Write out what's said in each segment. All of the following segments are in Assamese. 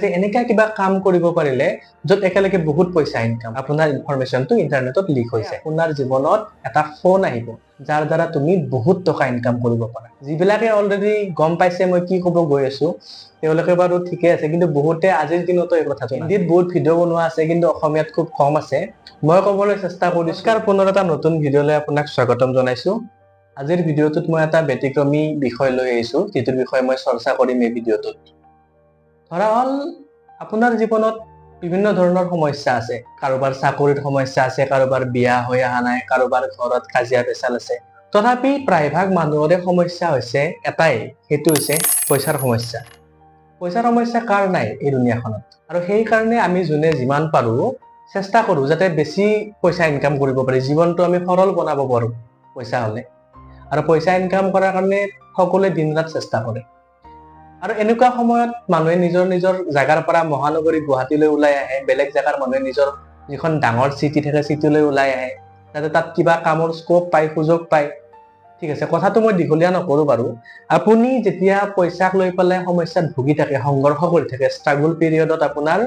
যে এনেকা কিবা কাম কৰিব পাৰিলে য'ত একেলগে বহুত পইচা ইনকাম, আপোনাৰ ইনফৰমেশ্যনটো ইণ্টাৰনেটত লিক হৈছে, আপোনাৰ জীৱনত এটা ফোন আহিব যাৰ দ্বাৰা তুমি বহুত টকা ইনকাম কৰিব পাৰা। যিবিলাকে অলৰেডি গম পাইছে মই কি ক'ব গৈ আছো তেওঁলোকে বাৰু ঠিকে আছে, কিন্তু বহুতে আজিৰ দিনতো এই কথাটো, হিন্দীত বহুত ভিডিঅ' বনোৱা আছে কিন্তু অসমীয়াত খুব কম আছে। মই ক'বলৈ চেষ্টা কৰিছো। নমস্কাৰ, পুনৰ এটা নতুন ভিডিঅ'লৈ আপোনাক স্বাগতম জনাইছো। আজিৰ ভিডিঅ'টোত মই এটা ব্যতিক্ৰমী বিষয় লৈ আহিছো, যিটোৰ বিষয়ে মই চৰ্চা কৰিম এই ভিডিঅ'টোত। ধৰা হ'ল আপোনাৰ জীৱনত বিভিন্ন ধৰণৰ সমস্যা আছে, কাৰোবাৰ চাকৰিৰ সমস্যা আছে, কাৰোবাৰ বিয়া হৈ অহা নাই, কাৰোবাৰ ঘৰত কাজিয়া পেচাল আছে। তথাপি প্ৰায়ভাগ মানুহৰে সমস্যা হৈছে এটাই, সেইটো হৈছে পইচাৰ সমস্যা। পইচাৰ সমস্যা কাৰ নাই এই দুনীয়াখনত? আৰু সেইকাৰণে আমি যোনে যিমান পাৰো চেষ্টা কৰো যাতে বেছি পইচা ইনকাম কৰিব পাৰি, জীৱনটো আমি সৰল বনাব পাৰো পইচা হ'লে। আৰু পইচা ইনকাম কৰাৰ কাৰণে সকলোৱে দিন ৰাত চেষ্টা কৰে। আৰু এনেকুৱা সময়ত মানুহে নিজৰ নিজৰ জাগাৰ পৰা মহানগৰী গুৱাহাটীলৈ ওলাই আহে, বেলেগ জাগাৰ মানুহে নিজৰ যিখন ডাঙৰ চিটি থাকে চিটিলৈ ওলাই আহে, যাতে তাত কিবা কামৰ স্কোপ পায়, সুযোগ পায়। ঠিক আছে, কথাটো মই দীঘলীয়া নকৰো বাৰু। আপুনি যেতিয়া পইচাক লৈ পেলাই সমস্যাত ভুগি থাকে, সংঘৰ্ষ কৰি থাকে, ষ্ট্ৰাগল পিৰিয়ডত আপোনাৰ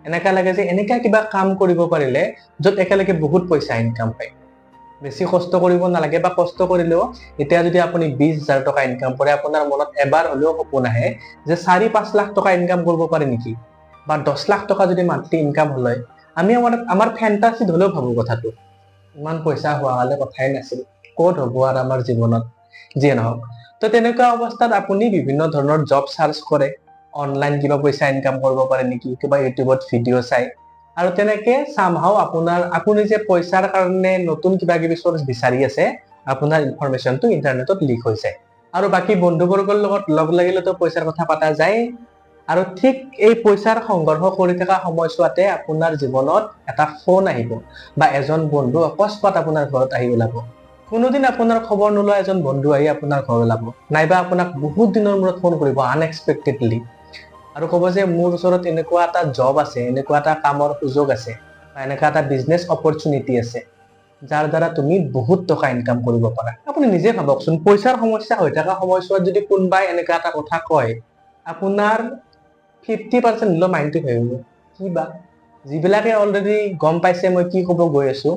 এনেকা লাগে যে এনেকা কিবা কাম কৰিব পাৰিলে য'ত একেলগে বহুত পইচা ইনকাম হয়, বেছি কষ্ট কৰিব নালাগে, বা কষ্ট কৰিলেও এতিয়া যদি আপুনি 20,000 টকা ইনকাম কৰে, আপোনাৰ মনত এবাৰ হ'লেও সপোন আহে যে 4-5 লাখ টকা ইনকাম কৰিব পাৰি নেকি, বা 10 লাখ টকা যদি মান্থলি ইনকাম হ'লে, আমি আমাৰ ফেণ্টাচিত হ'লেও ভাবো কথাটো, ইমান পইচা হোৱা হ'লে কথাই নাছিল, ক'ত হ'ব আৰু আমাৰ জীৱনত, যিয়ে নহওক। তো তেনেকুৱা অৱস্থাত আপুনি বিভিন্ন ধৰণৰ জব চাৰ্চ কৰে, অনলাইন কিবা পইচা ইনকাম কৰিব পাৰে নেকি, কিবা ইউটিউবত ভিডিঅ' চাই, আৰু তেনেকে চামহাও আপুনি যে পইচাৰ কাৰণে নতুন কিবা কিবি চ'ৰ্চ বিচাৰি আছে, আপোনাৰ ইনফৰমেশ্যনটো ইণ্টাৰনেটত লিক হৈ যায়। আৰু বাকী বন্ধুবৰ্গৰ লগত লগ লাগিলেতো পইচাৰ কথা পতা যায়। আৰু ঠিক এই পইচাৰ সংঘৰ্ষ কৰি থকা সময়ছোৱাতে আপোনাৰ জীৱনত এটা ফোন আহিব, বা এজন বন্ধু অকস্মাত আপোনাৰ ঘৰত আহি ওলাব। কোনোদিন আপোনাৰ খবৰ নোলোৱা এজন বন্ধু আহি আপোনাৰ ঘৰ ওলাব, নাইবা আপোনাক বহুত দিনৰ মূৰত ফোন কৰিব আনএক্সপেক্টেডলি, আৰু ক'ব যে মোৰ ওচৰত এনেকুৱা এটা জব আছে, এনেকুৱা এটা কামৰ সুযোগ আছে, বা এনেকুৱা এটা বিজনেছ অপৰচুনিটি আছে যাৰ দ্বাৰা তুমি বহুত টকা ইনকাম কৰিব পাৰা। আপুনি নিজে ভাবকচোন, পইচাৰ সমস্যা হৈ থকা সময়ছোৱাত যদি কোনোবাই এনেকুৱা এটা কথা কয়, আপোনাৰ 50% হ'লেও মাইণ্ডটো ভাবিব কি বা। যিবিলাকে অলৰেডি গম পাইছে মই কি ক'ব গৈ আছো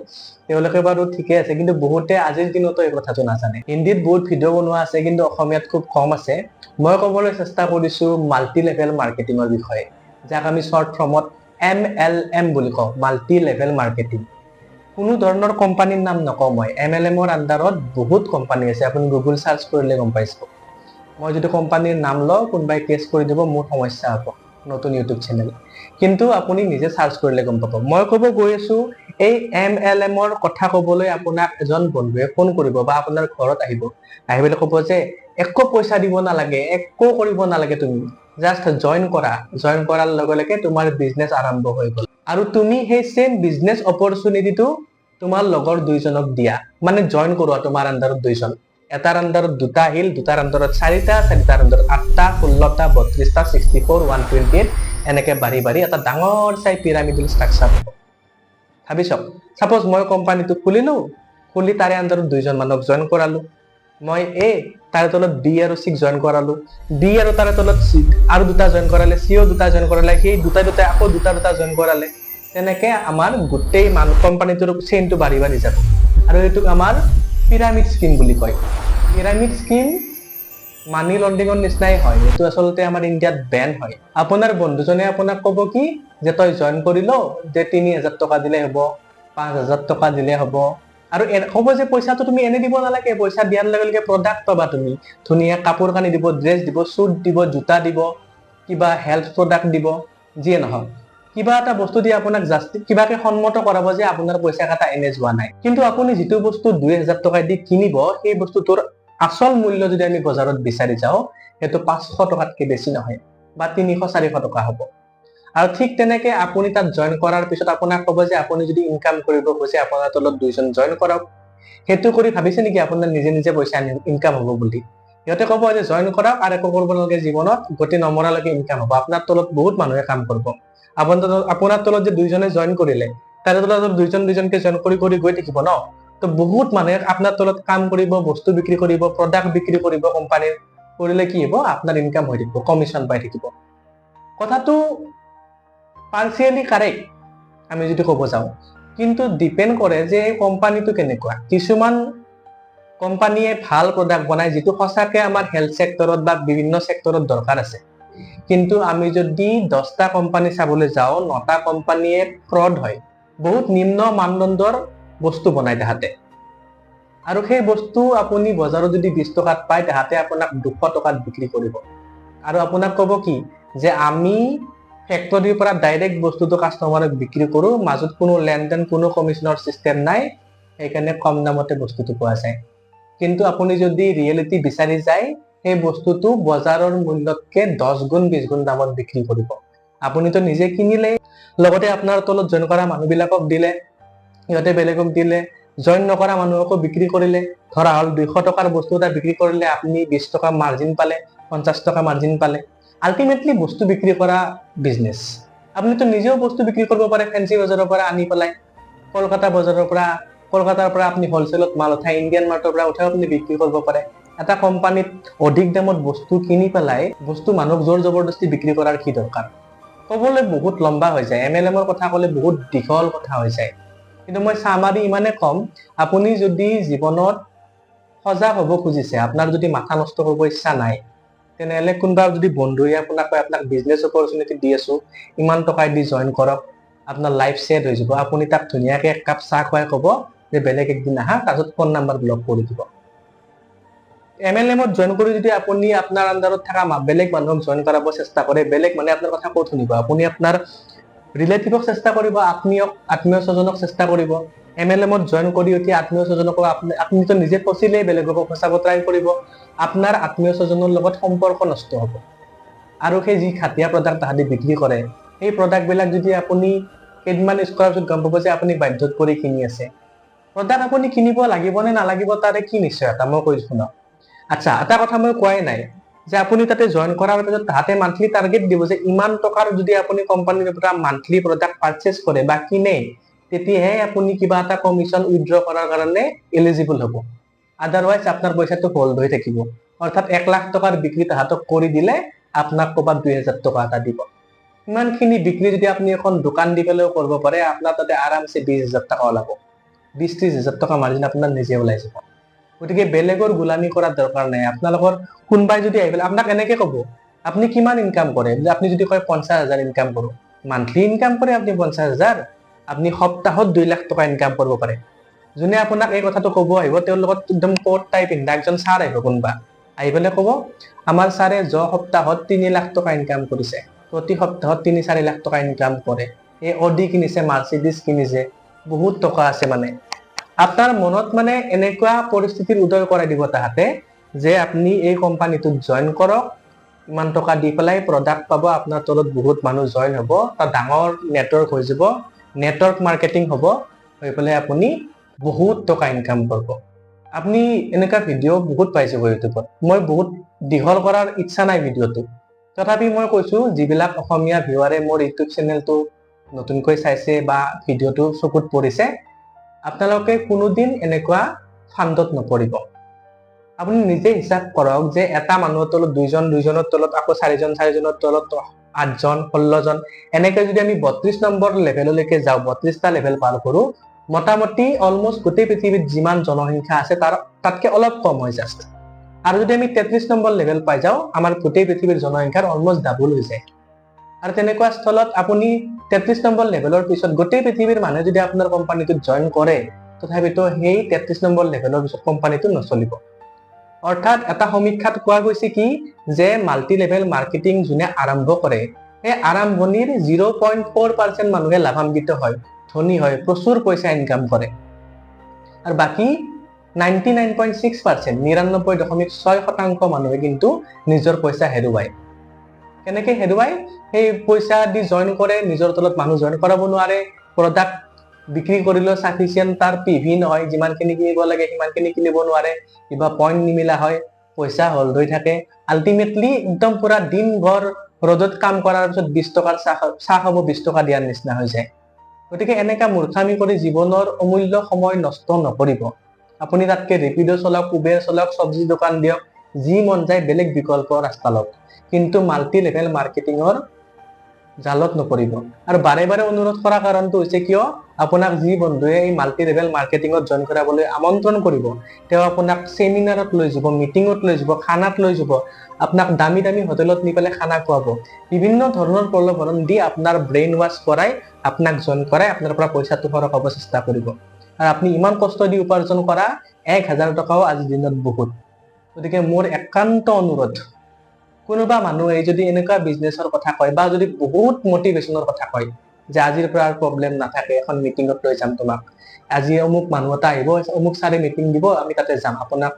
তেওঁলোকে বাৰু ঠিকে আছে, কিন্তু বহুতে আজিৰ দিনতো এই কথাটো নাজানে। হিন্দীত বহুত ভিডিঅ' বনোৱা আছে কিন্তু অসমীয়াত খুব কম আছে। মই ক'বলৈ চেষ্টা কৰিছো মাল্টি লেভেল মাৰ্কেটিঙৰ বিষয়ে, যাক আমি শ্বৰ্ট ফৰ্মত MLM বুলি কওঁ, মাল্টি লেভেল মাৰ্কেটিং। কোনো ধৰণৰ কোম্পানীৰ নাম নকওঁ মই, MLM-ৰ আণ্ডাৰত বহুত কোম্পানী আছে, আপুনি গুগল চাৰ্চ কৰিলে গম পাই যাব। মই যদি কোম্পানীৰ নাম লওঁ কোনোবাই কেছ কৰি দিব, মোৰ সমস্যা হ'ব, নতুন ইউটিউব চেনেল। কিন্তু আপুনি নিজে চাৰ্চ কৰিলে গম পাব। মই ক'ব গৈ আছো এই MLM-ৰ কথা ক'বলৈ আপোনাক এজন বন্ধুৱে ফোন কৰিব বা আপোনাৰ ঘৰত আহিব, আহি পেলাই ক'ব যে একো পইচা দিব নালাগে, একো কৰিব নালাগে, তুমি জাষ্ট জইন কৰা, জইন কৰাৰ লগে লগে তোমাৰ বিজনেছ আৰম্ভ হৈ গ'ল। আৰু তুমি সেই ছেম বিজনেছ অপৰচুনিটিটো তোমাৰ লগৰ দুইজনক দিয়া, মানে জইন কৰোৱা তোমাৰ আণ্ডাৰত দুইজন, এটাৰ আণ্ডাৰত দুটা আহিল, দুটাৰ আণ্ডাৰত চাৰিটা, চাৰিটাৰ আণ্ডাৰত 8টা, 16টা, 32টা, 64, 128, এনেকে বাঢ়ি বাঢ়ি এটা ডাঙৰ চাই পিৰামিডেল ষ্ট্ৰাকচাৰ হ'ব। ভাবি চাওক, চাপ'জ মই কোম্পানীটো খুলিলো, খুলি তাৰে আণ্ডাৰত দুইজন মানুহক জইন কৰালো, মই এ তাৰে তলত বি আৰু চিক জইন কৰালো, বি আৰু তাৰে তলত চি আৰু দুটা জইন কৰালে, চিও দুটা জইন কৰালে, সেই দুটা দুটাই আকৌ দুটা দুটা জইন কৰালে, তেনেকে আমাৰ গোটেই মানুহ কোম্পানীটোৰ চেইনটো বাঢ়ি বাঢ়ি যাব। আৰু এইটোক আমাৰ পিৰামিড স্কিম বুলি কয়। পিৰামিড স্কিম মানি লণ্ড্ৰিঙৰ নিচিনাই হয়, এইটো আচলতে আমাৰ ইণ্ডিয়াত বেন হয়। আপোনাৰ বন্ধুজনে আপোনাক ক'ব কি যে তই জইন কৰি ল, যে 3,000 টকা দিলে হ'ব, 5,000 টকা দিলে হ'ব, আৰু ক'ব যে পইচাটো তুমি এনে দিব নালাগে, পইচা দিয়াৰ লগে লগে প্ৰডাক্ট পাবা তুমি, ধুনীয়া কাপোৰ কানি দিব, ড্ৰেছ দিব, চুট দিব, জোতা দিব, কিবা হেল্থ প্ৰডাক্ট দিব, যিয়ে নহওক কিবা এটা বস্তু দি আপোনাক জাষ্ট কিবাকে সন্মত কৰাব যে আপোনাৰ পইচা কেইটা এনে যোৱা নাই। কিন্তু আপুনি যিটো বস্তু 2,000 টকা দি কিনিব, সেই বস্তুটোৰ আচল মূল্য যদি আমি বজাৰত বিচাৰি যাওঁ, সেইটো 500 টকাতকে বেছি নহয়, বা 300-400 টকা হ'ব। আৰু ঠিক তেনেকে আপুনি তাত জইন কৰাৰ পিছত আপোনাক ক'ব যে আপুনি যদি ইনকাম কৰিব খোজে আপোনাৰ তলত দুইজন জইন কৰক। সেইটো কৰি ভাবিছে নেকি আপোনাৰ নিজে নিজে পইচা ইনকাম হ'ব বুলি? সিহঁতে ক'ব যে জইন কৰক আৰু একো কৰিব নালাগে জীৱনত, গতি নমৰালৈকে ইনকাম হ'ব, আপোনাৰ তলত বহুত মানুহে কাম কৰিব। আপোনাৰ তলত যে দুইজনে জইন কৰিলে, তাৰে তলত দুইজন দুইজনকে জইন কৰি কৰি গৈ থাকিব ন, তো বহুত মানুহে আপোনাৰ তলত কাম কৰিব, বস্তু বিক্ৰী কৰিব, প্ৰডাক্ট বিক্ৰী কৰিব কোম্পানীৰ, কৰিলে কি হ'ব, আপোনাৰ ইনকাম হৈ থাকিব, কমিশ্যন পাই থাকিব। কথাটো পাৰ্চিয়েলি কাৰেক্ট আমি যদি ক'ব যাওঁ, কিন্তু ডিপেণ্ড কৰে যে এই কোম্পানীটো কেনেকুৱা। কিছুমান কোম্পানীয়ে ভাল প্ৰডাক্ট বনায় যিটো সঁচাকে আমাৰ হেল্থ ছেক্টৰত বা বিভিন্ন ছেক্টৰত দৰকাৰ আছে। কিন্তু আমি যদি 10টা কোম্পানী চাবলৈ যাওঁ, 9টা কোম্পানীয়ে ফ্ৰড হয়, বহুত নিম্ন মানদণ্ডৰ বস্তু বনায় তাহাঁতে। আৰু সেই বস্তু আপুনি বজাৰত যদি 20 টকাত পায়, তাহাঁতে আপোনাক 200 টকাত বিক্ৰী কৰিব। আৰু আপোনাক ক'ব কি যে আমি ফেক্টৰীৰ পৰা ডাইৰেক্ট বস্তুটো কাষ্টমাৰক বিক্ৰী কৰোঁ, মাজত কোনো লেনদেন, কোনো কমিশ্যনৰ চিষ্টেম নাই, সেইকাৰণে কম দামতে বস্তুটো পোৱা যায়। কিন্তু আপুনি যদি ৰিয়েলিটি বিচাৰি যায়, সেই বস্তুটো বজাৰৰ মূল্যতকে 10 গুণ 20 গুণ দামত বিক্ৰী কৰিব। আপুনিতো নিজে কিনিলে, লগতে আপোনাৰ তলত জইন কৰা মানুহবিলাকক দিলে, সিহঁতে বেলেগক দিলে, জইন নকৰা মানুহকো বিক্ৰী কৰিলে। ধৰা হ'ল 200 টকাৰ বস্তু এটা বিক্ৰী কৰিলে আপুনি 20 টকা মাৰ্জিন পালে, 50 টকা মাৰ্জিন পালে। আল্টিমেটলি বস্তু বিক্ৰী কৰা বিজনেছ। আপুনিতো নিজেও বস্তু বিক্ৰী কৰিব পাৰে, ফেঞ্চি বজাৰৰ পৰা আনি পেলাই, কলকাতা বজাৰৰ পৰা, কলকাতাৰ পৰা আপুনি হ'লচেলত মাল উঠাই, ইণ্ডিয়ান মাৰ্টৰ পৰা উঠাই আপুনি বিক্ৰী কৰিব পাৰে। এটা কোম্পানীত অধিক দামত বস্তু কিনি পেলাই বস্তু মানুহক জোৰ জবৰদস্তি বিক্ৰী কৰাৰ কি দৰকাৰ? ক'বলৈ বহুত লম্বা হৈ যায়, এম এল এমৰ কথা ক'লে বহুত দীঘল কথা হৈ যায়। কিন্তু মই চামাৰি ইমানে ক'ম, আপুনি যদি জীৱনত সজাগ হ'ব খুজিছে, আপোনাৰ যদি মাথা নষ্ট কৰিব ইচ্ছা নাই, তেনেহ'লে কোনোবা যদি বন্ধুৱে আপোনাক কয় আপোনাক বিজনেছ অপৰচুনিটি দি আছো, ইমান টকাই দি জইন কৰক, আপোনাৰ লাইফ ছেট হৈ যাব, আপুনি তাক ধুনীয়াকে এক কাপ চাহ খুৱাই ক'ব যে বেলেগ একদিন আহা, তাৰপিছত ফোন নাম্বাৰ ব্লক কৰি দিব। এম এল এমত জইন কৰি যদি আপুনি আপোনাৰ আণ্ডাৰত থকা বেলেগ মানুহক জইন কৰাব চেষ্টা কৰে, বেলেগ মানুহে আপোনাৰ কথা ক'ত শুনিব? আপুনি আপোনাৰ ৰিলেটিভক চেষ্টা কৰিব, আত্মীয় স্বজনক চেষ্টা কৰিব। এম এল এমত জইন কৰি উঠি আত্মীয় স্বজনকো আপুনিতো নিজে ফচিলেই, বেলেগকো ফচাব ট্ৰাই কৰিব, আপোনাৰ আত্মীয় স্বজনৰ লগত সম্পৰ্ক নষ্ট হ'ব। আৰু সেই যি ঘাটিয়া প্ৰডাক্ট তাহাঁতি বিক্ৰী কৰে, সেই প্ৰডাক্টবিলাক যদি আপুনি কেইদিনমান ইউজ কৰাৰ পিছত গম পাব যে আপুনি বাধ্যত পৰি কিনি আছে। প্ৰডাক্ট আপুনি কিনিব লাগিব নে নালাগিব তাৰে কি নিশ্চয়তা, মই কৈছো শুনক। আচ্ছা, এটা কথা মই কোৱাই নাই যে আপুনি তাতে জইন কৰাৰ পিছত তাহাঁতে মান্থলি টাৰ্গেট দিব যে ইমান টকাৰ যদি আপুনি কোম্পানীৰ পৰা মান্থলি প্ৰডাক্ট পাৰ্চেছ কৰে বা কিনে, তেতিয়াহে আপুনি কিবা এটা কমিশ্যন উইড্ৰ কৰাৰ কাৰণে এলিজিবল হ'ব। আদাৰৱাইজ আপোনাৰ পইচাটো হোল্ড হৈ থাকিব। অৰ্থাৎ 1 লাখ টকাৰ বিক্ৰী তাহাঁতক কৰি দিলে আপোনাক ক'ৰবাত 2000 টকা এটা দিব। ইমানখিনি বিক্ৰী যদি আপুনি এখন দোকান দি পেলাইও কৰিব পাৰে, আপোনাৰ তাতে আৰামছে 20,000 টকা ওলাব, 20-30 হাজাৰ টকা মাৰ্জিন আপোনাৰ নিজে ওলাই যাব। গতিকে বেলেগৰ গোলামী কৰাৰ দৰকাৰ নাই। আপোনালোকৰ কোনোবাই যদি আহি পেলাই আপোনাক এনেকে ক'ব আপুনি কিমান ইনকাম কৰে, আপুনি যদি কয় 50,000 ইনকাম কৰো, মান্থলি ইনকাম কৰে আপুনি 50,000, আপুনি সপ্তাহত 2 লাখ টকা ইনকাম কৰিব পাৰে। যোনে আপোনাক এই কথাটো ক'ব আহিব, তেওঁৰ লগত একদম কোট টাইপ পিন্ধা একজন ছাৰ আহিব, কোনোবা আহি পেলাই ক'ব আমাৰ ছাৰে যোৱা সপ্তাহত 3 লাখ টকা ইনকাম কৰিছে, প্ৰতি সপ্তাহত 3-4 লাখ টকা ইনকাম কৰে, এই অডি কিনিছে, মাৰ্চিডিজ কিনিছে, বহুত টকা আছে। মানে আপোনাৰ মনত মানে এনেকুৱা পৰিস্থিতিৰ উদয় কৰাই দিব তাহাঁতে যে আপুনি এই কোম্পানীটোত জইন কৰক, ইমান টকা দি পেলাই প্ৰডাক্ট পাব, আপোনাৰ তলত বহুত মানুহ জইন হ'ব, এটা ডাঙৰ নেটৱৰ্ক হৈ যাব, নেটৱৰ্ক মাৰ্কেটিং হ'ব, হৈ পেলাই আপুনি বহুত টকা ইনকাম কৰিব। আপুনি এনেকুৱা ভিডিঅ' বহুত পাই যাব ইউটিউবত। মই বহুত দীঘল কৰাৰ ইচ্ছা নাই ভিডিঅ'টো, তথাপি মই কৈছো যিবিলাক অসমীয়া ভিউৱাৰে মোৰ ইউটিউব চেনেলটো নতুনকৈ চাইছে বা ভিডিঅ'টো চকুত পৰিছে, আপোনালোকে কোনোদিন এনেকুৱা ফাণ্ডত নপৰিব। আপুনি নিজে হিচাপ কৰক যে এটা মানুহৰ তলত 2জন, 2জনৰ তলত আকৌ 4জন, 4জনৰ তলত 8জন, 16জন, এনেকে যদি আমি 32 নম্বৰ লেভেললৈকে যাওঁ, 32টা লেভেল পাৰ কৰো, মোটামুটি অলমষ্ট গোটেই পৃথিৱীত যিমান জনসংখ্যা আছে তাতকে অলপ কম হয় জাষ্ট। আৰু যদি আমি 33 নম্বৰ লেভেল পাই যাওঁ, আমাৰ গোটেই পৃথিৱীৰ জনসংখ্যাৰ অলমষ্ট ডাবল হৈ যায়। আৰু তেনেকুৱা স্থলত আপুনি 33 নম্বৰ লেভেলৰ পিছত গোটেই পৃথিৱীৰ মানুহে যদি আপোনাৰ কোম্পানীটোত জইন কৰে, তথাপিতো সেই 33 নম্বৰ লেভেলৰ পিছত কোম্পানীটো নচলিব। অৰ্থাৎ এটা সমীক্ষাত কোৱা গৈছে কি যে মাল্টি লেভেল মাৰ্কেটিং যোনে আৰম্ভ কৰে, সেই আৰম্ভণিৰ 0.4% মানুহে লাভান্বিত হয়, ধনী হয়, প্ৰচুৰ পইচা ইনকাম কৰে। আৰু বাকী 99.6%, 99.6% মানুহে কিন্তু নিজৰ পইচা হেৰুৱায়। কেনেকে হেৰুৱায়? সেই পইচা দি জইন কৰে, নিজৰ তলত মানুহ জইন কৰাব নোৱাৰে, প্ৰডাক্ট বিক্ৰী কৰিলেও চাফিচিয়েণ্ট তাৰ পি ভি নহয়, যিমানখিনি কিনিব লাগে সিমানখিনি কিনিব নোৱাৰে, কিবা পইণ্ট নিমিলা হয়, পইচা হল্ড হৈ থাকে। আল্টিমেটলি একদম পুৰা দিনভৰ ৰ'দত কাম কৰাৰ পিছত 20 টকাৰ চাহ খাব 20 টকা দিয়াৰ নিচিনা হৈ যায়। গতিকে এনেকা মূৰ্খামি কৰি জীৱনৰ অমূল্য সময় নষ্ট নকৰিব। আপুনি তাতকে ৰেপিডো চলাওক, উবেৰ চলাওক, চব্জি দোকান দিয়ক, যি মন যায় বেলেগ বিকল্প ৰাস্তা লওক, কিন্তু মাল্টি লেভেল মাৰ্কেটিঙৰ জালত নপৰিব। আৰু বাৰে বাৰে অনুৰোধ কৰা কাৰণটো হৈছে কিয়, আপোনাক যি বন্ধুৱে এই মাল্টি লেভেল মাৰ্কেটিঙত জইন কৰাবলৈ আমন্ত্ৰণ কৰিব, তেওঁ আপোনাক চেমিনাৰত লৈ যাব, মিটিঙত লৈ যাব, খানাত লৈ যাব, আপোনাক দামী দামী হোটেলত নি পেলাই খানা খুৱাব, বিভিন্ন ধৰণৰ প্ৰলোভন দি আপোনাৰ ব্ৰেইন ৱাছ কৰাই আপোনাক জইন কৰাই আপোনাৰ পৰা পইচাটো সৰকাব চেষ্টা কৰিব। আৰু আপুনি ইমান কষ্ট দি উপাৰ্জন কৰা 1000 টকাও আজিৰ দিনত বহুত। গতিকে মোৰ একান্ত অনুৰোধ, কোনোবা মানুহে যদি এনেকুৱা বিজনেছৰ কথা কয় বা যদি বহুত মটিভেশ্যনৰ কথা কয় যে আজিৰ পৰা আৰু প্ৰব্লেম নাথাকে, এখন মিটিঙত লৈ যাম তোমাক, আজি অমুক মানুহ এটা আহিব, অমুক ছাৰে মিটিং দিব, আমি তাতে যাম, আপোনাক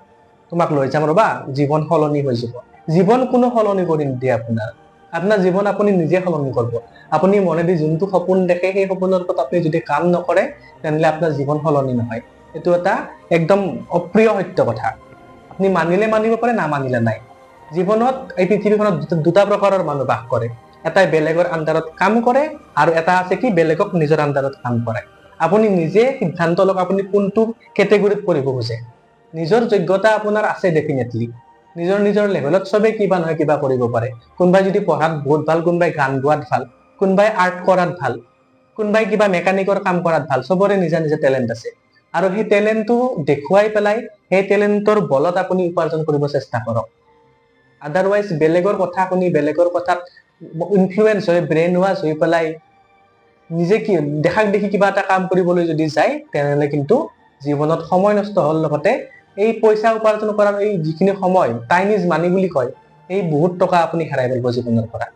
তোমাক লৈ যাম ৰ'বা, জীৱন সলনি হৈ যাব। জীৱন কোনো সলনি কৰি নিদিয়ে আপোনাৰ, আপোনাৰ জীৱন আপুনি নিজে সলনি কৰিব। আপুনি মনেদি যোনটো সপোন দেখে সেই সপোনৰ ওপৰত আপুনি যদি কাম নকৰে তেনেহ'লে আপোনাৰ জীৱন সলনি নহয়। এইটো এটা একদম অপ্ৰিয় সত্য কথা। আপুনি মানিলে মানিব পাৰে, নামানিলে নাই। জীৱনত এই পৃথিৱীখনত দুটা প্ৰকাৰৰ মানুহ বাস কৰে, এটাই বেলেগৰ আণ্ডাৰত কাম কৰে আৰু এটা আছে কি বেলেগক নিজৰ আণ্ডাৰত কাম কৰে। আপুনি নিজে সিদ্ধান্ত লওক আপুনি কোনটো কেটেগৰীত পৰিব খোজে। নিজৰ যোগ্যতা আপোনাৰ আছে ডেফিনেটলি, নিজৰ নিজৰ লেভেলত চবে কিবা নহয় কিবা কৰিব পাৰে। কোনোবাই যদি পঢ়াত বহুত ভাল, কোনোবাই গান গোৱাত ভাল, কোনোবাই আৰ্ট কৰাত ভাল, কোনোবাই কিবা মেকানিকৰ কাম কৰাত ভাল, চবৰে নিজা নিজা টেলেণ্ট আছে। আৰু সেই টেলেণ্টটো দেখুৱাই পেলাই সেই টেলেণ্টৰ বলত আপুনি উপাৰ্জন কৰিব চেষ্টা কৰক। আদাৰৱাইজ বেলেগৰ কথা শুনি বেলেগৰ কথাত ইনফ্লুৱেঞ্চ হৈ ব্ৰেইন ৱাছ হৈ পেলাই নিজে কি দেখাক দেখি কিবা এটা কাম কৰিবলৈ যদি যায়, তেনেহ'লে কিন্তু জীৱনত সময় নষ্ট হোৱাৰ লগতে এই পইচা উপাৰ্জন কৰাৰ এই যিখিনি সময়, টাইম is মানি বুলি কয়, এই বহুত টকা আপুনি হেৰাই পেলাব জীৱনৰ পৰা।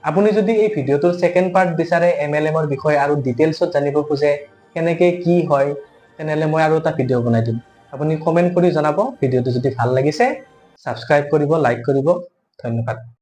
আপুনি যদি এই ভিডিঅ'টোৰ ছেকেণ্ড পাৰ্ট বিচাৰে, এম এল এমৰ বিষয়ে আৰু ডিটেইলছত জানিব খোজে কেনেকে কি হয়, তেনেহ'লে মই আৰু এটা ভিডিঅ' বনাই দিম। আপুনি কমেণ্ট কৰি জনাব। ভিডিঅ'টো যদি ভাল লাগিছে ছাবস্ক্ৰাইব কৰিব, লাইক কৰিব। ধন্যবাদ।